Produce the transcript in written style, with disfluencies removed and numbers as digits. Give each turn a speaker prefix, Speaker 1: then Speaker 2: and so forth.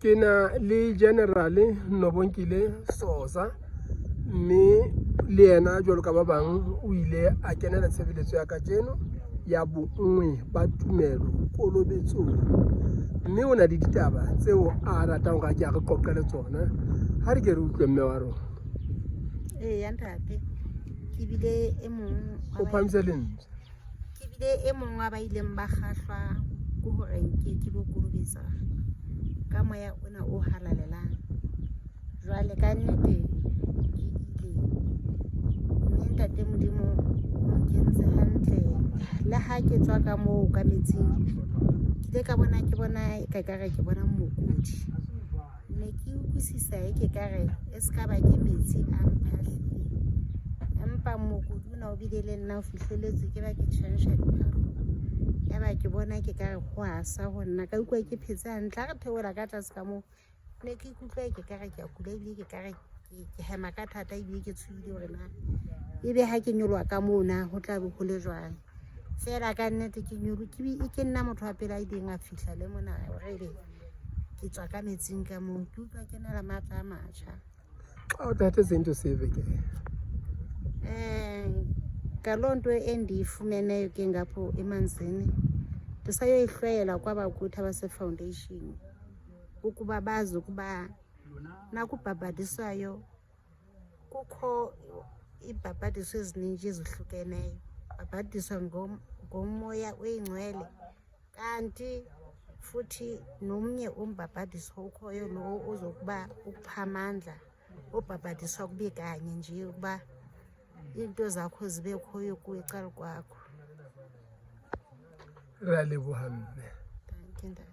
Speaker 1: Ke na le General Nobonkile Soza mme le yena jwalo ka ba bang o ile a kenela tshebeletso ya kajeno ya bonngwe ba tumelo kolobetsong mme o na le ditaba tseo a ratang hore a ke a re qoqele tsona. Ha re ke re utlwe mme wa rona.
Speaker 2: Eya ntate, ke bile e mong
Speaker 1: O phahamise lentswe.
Speaker 2: Ke bile e mong wa ba ileng ba kgahlwa ke hore nke ke lo kolobetsa ka moya ona o halalelang. Jwale ka nnete ke ile mme ntate Modimo o nkentse hantle. Le ha ke tswa ka moo ka metsing, ke ile ka bona ke bona e ka kare ke bona mokudi. Ne ke utlwisisa e ke ka re e se ka ba ke metsi a mphahlileng, empa mokudi ona o bile le nna o fihlelletse ke ba ke tjhentjha diphahlo. Ya ba ke bona ke ka re ho a sa ho nna, ka utlwa ke phetse hantle. Ha re theohela ka tlase ka moo, ne ke ikutlwa ke ka re ke a kula ebile ke ka re ke hema ka thata ebile ke tshohile hore na ebe ha ke nyoloha ka moo na ho tla be ho le jwang. Feela ka nnete ke ke nna motho wa pele a ileng a fihla le mona hore ebe ke tswa ka metsing ka moo, ke utlwa ke na le matla a matjha.
Speaker 1: Xa uthatha izinto sive ke.
Speaker 2: Ngaloo nto endiyifumeneyo ke ngapho emanzini ndisayoyihlwayela kwabakuthi abase-foundation ukuba bazi ukuba nakubhabhadiswayo kukho iibhabhadiso ezininji ezihlukeneyo. Bhabhadiswa ngomoya oyingcwele kanti futhi nomnye umbhabhadiso ukhoyo lo ozokuba ukupha amandla obhabhadiswa kube kanye nje ukuba iinto zakho zibe khoyo kuwe ecala kwakho.
Speaker 1: Re a leboha mme.
Speaker 2: Dankie, ntate.